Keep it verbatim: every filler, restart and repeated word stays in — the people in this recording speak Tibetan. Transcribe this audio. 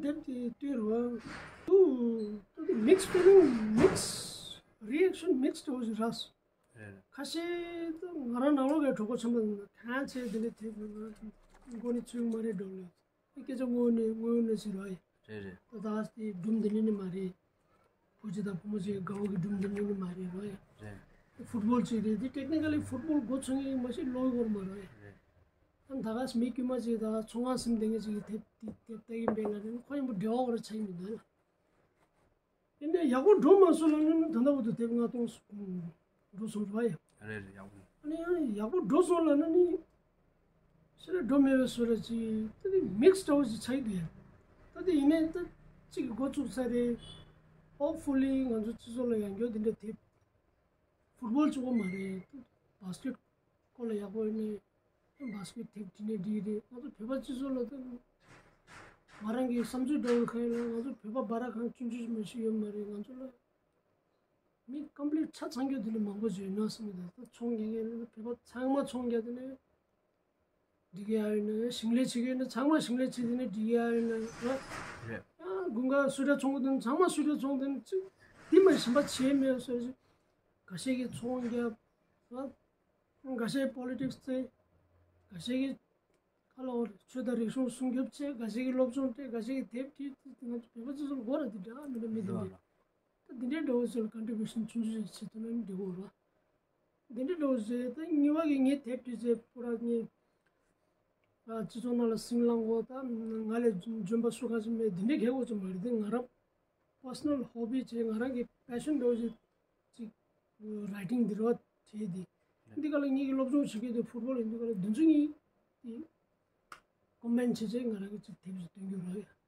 དེབ་དེ་ལྟོས་རོགས། ཏུ་ཏུ་དེ་mixed feeling, mixed reaction, mixed འདྲ་བོ་ཞིག་རག་སོང་། རེད་རེད། ཁ་ཤས་ད་ང་རང་ནང་ལོགས་ཀྱི་གྲོགས་པོ་ཆེན་པོ་གང་བྱས་དེ་འདྲ་དེབ་ང་མགོ་ནས་ཚུད་མ་རེད་འགྲོ་ལེ། སྐད་ཆ་དངོས་གནས་དངོས་གནས་ཟེར་བ་ཡིན། རེད་རེད། ད་ད་དེ་སྒྲུང་འདི་འདྲ་ནི་མ་རེད། བུ་ཅིག་དང་བུ་མོ་ཅིག་དགའ་བོ་གི་སྒྲུང་འདི་འདྲ་ནི་མ་རེད་རོ་ཡ། རེད། ཕུཊ་བོལ་ཅིག་རེད། དེ་ཊེག་ནི་ཀ་ལི་ཕུཊ་བོལ་མགོ་ཚོས་མཁན་མ་ཤེས་ལོ་ཡི་སྐོར་མ་རོ་ཡ། རེད། ཨ་ད་ག་མི་དཀྱུས་མ་ཅིག་ད་ཚོང་ཁང་སེམས་ལྡན་མཁན་ཅིག་གི་དེབ་དེ་དེབ་ལྟ་གིན་པས་ལ་ནི་ཁོ་ཡིན་པོ་འབྲེལ་བ་བོ་ར་ཆགས་ཡིན་མི་འདུག་ལ། ཡིན་ནའི་ཡག་པོ་འགྲོ་མ་སོང་ལབ་ན་ནི་ད་ལྟ་བར་དུ་དེབ་ལྔ་སྟོང་འགྲོ་སོང་ར་ཡ། རེད་རེད། ཡག་པོ། ཨ་ནི་ཡང་ཡག་པོ་འགྲོ་སོང་ལབ་ན་ནི། ཕྱི་ལ་འགྲོ་མེད་པའི་བཟོ་འདྲ་ཅིག་ད་དེ་མིག་སི་འདྲ་བོ་ཅིག་ཆགས་ཀྱི་འདུག་ཡ། ད་དེ་ཡིན་ནའི་ད་གཅིག་གི་འགོ་བཙུགས་ཚར་རེད། ཧོབ་ཕུ་ལི་ང་ཚོ་སྤྱི་ཚོགས་ལ་ཡང་བསྐྱར་དེ་འདྲ་དེབ། ཕུཊ་བོལ་གཅིག་པོ་མ་རེད། བྷ་སི་ཀེ་ཊི་སྐོར་ལ་ཡག་པོ་ཡོད་ནའི་བྷ་སི་ཀེ་ཊི་དེབ་བྲིས་ནའི་འགྲིག་རེད། ང་ཚོ་བོད་པ་སྤྱི་ཚོགས་ལ་ད་ང་རང་གི་བསམ་ཚུལ་འདྲ་བོ་གང་ཡིན་ན་ང་ཚོ་བོད་པ་སྦ་ར་ཁང་ཆུང་ཆུང་ཞིག་མ་ཞིག་ཡོད་མ་རེད། ང་ཚོ་ལ་མི་ཀོམ་པི་ལིཊ་ཆ་ཚང་རྒྱུ་དེ་འདྲ་མང་པོ་ཞིག་ཡོད་ན་བསམ་གྱི་འདུག་ད་ཚོང་རྒྱག་མཁན་ནི་བོད་པ་ཚང་མ་ཚོང་རྒྱག་དེ་ནས། འགྲིག་ཡ་ཡིན་ན་ཞིང་ལས་བྱེད་ཀྱི་ཡིན་ན་ཚང་མ་ཞིང་ལས་བྱེད་དེ་ནས་འགྲིག་ཡ་ཡིན་ན་ར། རེད། ཡང་དགུན་ཁ་སུ་འདྲ་ཚོང་གི་དེ་ཚང་མ་སུ་འདྲ་ཚོང་དེ་ནས་ཅིག་དེ་མ་གཞན་པ་བྱེད་མེད་སོ་ཞིག་འགའ་ཤས་ཀྱིས་ཚོང་རྒྱབ་ར། འགའ་ཤས་པོ་ལི་ཊིག་སི་རྩེ། འགའ་ཤས་ཀྱིས་ཁ་ལོ་ཆོས་དང་རིག་གཞུང་སྲུང་སྐྱོབ་བྱེད། འགའ་ཤས་ཀྱིས་སློབ་སྦྱོང་སྤྲད། འགའ་ཤས་ཀྱིས་དེབ་བྲིས་ང་ཚོ་བོད་པ་སྤྱི་ཚོགས་སྒོ་ར་དེ་འདྲ་མི་འདྲ་མི་འདྲ་རེད། ད་འདི་འདྲའི་འདྲ་བོ་ཚོ་ལ་ཀོན་ཊི་བྷུ་ཤན་ཆུང་ཆུང་ཞིག་བྱེད་ཐུབ་ན་འགྲིག་གོ་ར། འདི་འདྲའི་འདྲ་བོ་བཟོས། ད་གཉིས་པ་གི་ངས་དེབ་བྲིས་རྗེས་པུ་ར་ངས་ཨ་སྤྱི་ཚོགས་ནང་ལ་སིང་ལང་གོ་ད་ང་ལས་འཇོན་པ་སུ་གང་ཞིག་མེད། འདི་འདྲའི་གལ་གོ་ཅིག་མ་རེད། འདི་ང་རང་པར་སོ་ནལ་ཧོ་བི་བྱས་ང་རང་གི་པེ་ཤན་འདྲ་བོ་ཞིག་ཅིག་རའི་ཊིང་འདི་ར་བ་བྱས་ཏེ་འདི་ག་ལ་ངེད་ཀྱི་སློབ་སྦྱོང་བྱེད་མཁན་དེ་ཕུཊ་བོལ་ཡིན། འདི་ག་ལ་འདི་ཚོ་གཉིས་ཀྱིས་ཀོ་མེན་ཊི་བྱས་བྱས་ང་རང་གི་ཅིག་དེབ་ཞིག་འདོན་རྒྱུ་ར་ཡ།